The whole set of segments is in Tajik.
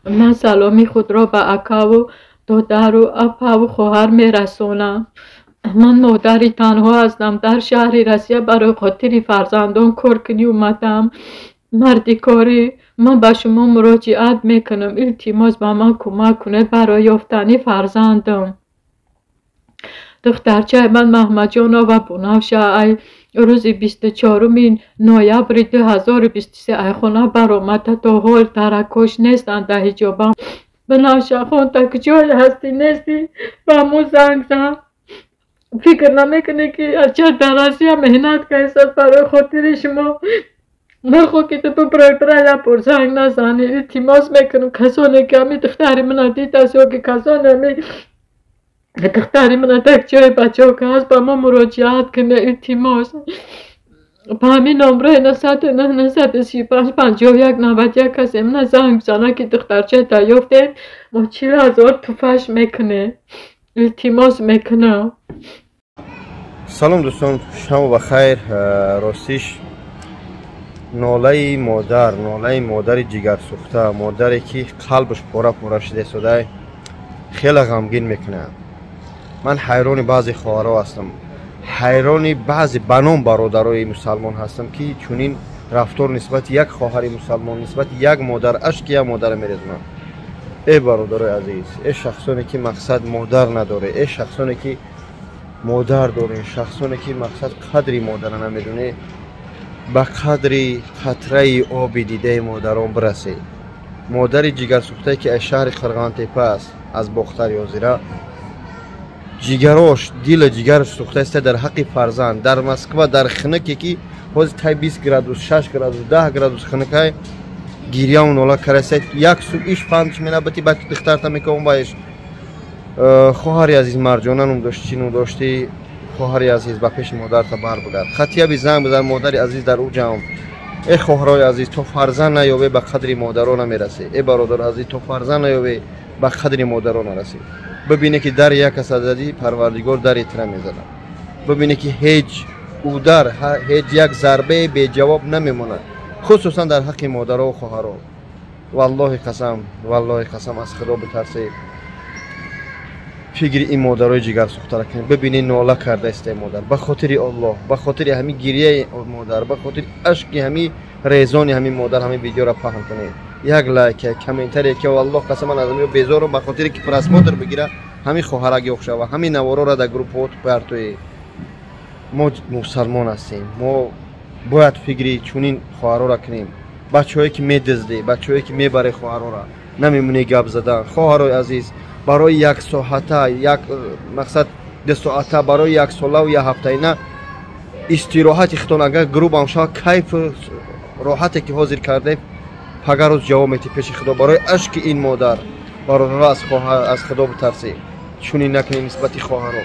Ман саломи худро ба акаву додару апаву хоҳар мерасонам. Ман модари танҳо ҳастам. Дар шаҳри Россия барои хотири фарзандон кор кунӣ омадам. Мардикорӣ, ман ба шумо муроҷиат мекунам. Илтимос, ба ман кӯмак кунед барои ёфтани фарзандам. Духтарчаи ман Маҳмадҷонова Бунафша ай рӯзи 24 ноябри 2023 ай хона баромада, то ҳол даракош нестанд дар ҳиҷобам. Бунафша хон, та куҷое ҳастӣ, нестӣ, ба мо занг зан. Фикр намекунӣ, ки ача дар Россия меҳнат кардааст барои хотири шумо. Нахо ки ту биброи, як бор занг назанӣ. Илтимос мекунам, касоне ки ҳами духтари мана дидааст ё ки касоне ҳами духтари мана дар ҷои бачаҳо ки ҳаст, ба мо муроҷиат кунед, илтимос. Ба ҳамин номраи 909 935 51 91 касе мана занг бизанад, ки духтарча дарёфтем, мо 40 000 туҳфаш мекунем. Илтимос мекунам. Салом, дӯстон, шабу бахайр. Ростиш, нолаи модар, нолаи модари ҷигарсӯхта, модаре ки қалбаш пора пора шуда истодай, хеле ғамгин мекунад. Ман ҳайрони баъзе хоҳарҳо ҳастам, ҳайрони баъзе ба ном бародарои мусалмон ҳастам, ки чунин рафтор нисбати як хоҳари мусалмон, нисбати як модар, ашки як модара мерезонанд. Э бародарои азиз, э шахсоне ки, мақсад, модар надоре, э шахсоне ки модар дорем, шахсоне ки, мақсад, қадри модара намедонед, ба қадри қатраи оби дидаи модарон бирасед. Модари ҷигарсӯхтае, ки аз шаҳри Қирғантепа аст, аз Бохтар ёзира, ҷигарош, дила ҷигараш сӯхтааста дар ҳаққи фарзанд. Дар Москва, дар хинаке ки ҳозир тай 20 градус, 6 градус, 10 градус хинакай, гирьяву нола караса. Як су иш панч менабати ба духтарта мекавон баиш. Хоҳари азиз, Марҷона ном дошти, чӣ ном доштӣ, хоҳари азиз, ба пеши модарта бар бугар, хатияби занг бизан. Модари азиз дар ӯ ҷамъ. Э хоҳарои азиз, то фарзанд наёбе, ба қадри модаро намерасӣ. Э бародари азиз, то фарзанд наёбе, ба қадри модаро нарасӣ. Бибине, ки дар як каса задӣ, Парвардигор дари тира мезанад. Бибине, ки ҳеҷ удар, ҳеҷ як зарбае беҷавоб намемонад, хусусан дар ҳаққи модарову хоҳаро. Валлоҳи қасам, валлоҳи қасам, аз Худо битарсед, фикри ин модарои ҷигарсӯхтара кунед. Бибинед, нола карда истаи модар. Ба хотири Оллоҳ, ба хотири ҳамин гирияи модар, ба хотири ашки ҳамин резони ҳамин модар ҳамин видеоро паҳн кунед. Як лайк, комментарие, ки валлоҳ қасам, ман аз ҳамин безорум. Ба хотире ки просмотр бигира, ҳамин хоҳарак ёфт шава, ҳамин наворора дар группаҳо партоед. Мо мусалмон ҳастем, мо бояд фикри чунин хоҳарора кунем. Бачаҳое ки медиздӣ, бачаҳое ки мебаре хоҳарора, намемонӣ гап задан. Хоҳарои азиз, барои як соата, як, мақсад, 2 соата, барои як солаву як ҳафтаина истироҳати худтон, агар грубам шавад, кайфу роҳате ки ҳозир кардаед, пага рӯз ҷавоб метӣ пеши Худо барои ашки ин модар. Бародаро, аз Худо битарсед, чунин накунед нисбати хоҳаро.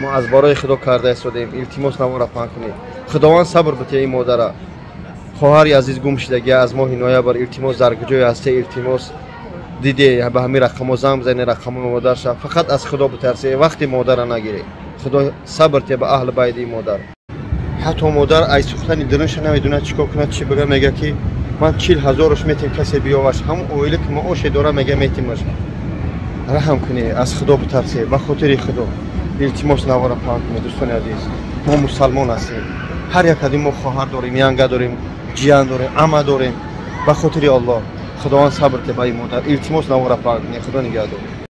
Мо аз барои Худо карда истодем. Илтимос, навора паҳн кунед. Худованд сабр бития ин модара. Хоҳари азиз гум шудагия аз моҳи ноябр. Илтимос, дар куҷое ҳасте, илтимос, диде, ба ҳамин рақамҳо занг бизанед, рақамҳои модарша. Фақат аз Худо битарсед, вақти модара нагиред. Худо сабр тия ба аҳли байти модар. Ҳатто модар ай сӯхтани дилаша намедонад чӣ кор кунад, чӣ бигӯяд. Мега, ки ман 40 0-аш метем, касе биёваш, ҳамон оила ки маоше дора, мега, метимаш. Раҳм кунед, аз Худо битарсед, ба хотири Худо, илтимос, навора паҳн кунед. Дӯстони азиз, мо мусалмон ҳастем, ҳар як аз мо хоҳар дорем, янга дорем, ҷиян дорем, ама дорем. Ба хотири Аллоҳ, Худованд сабр те ба ин модар. Илтимос, навора паҳн кунед. Худо нигаҳдор.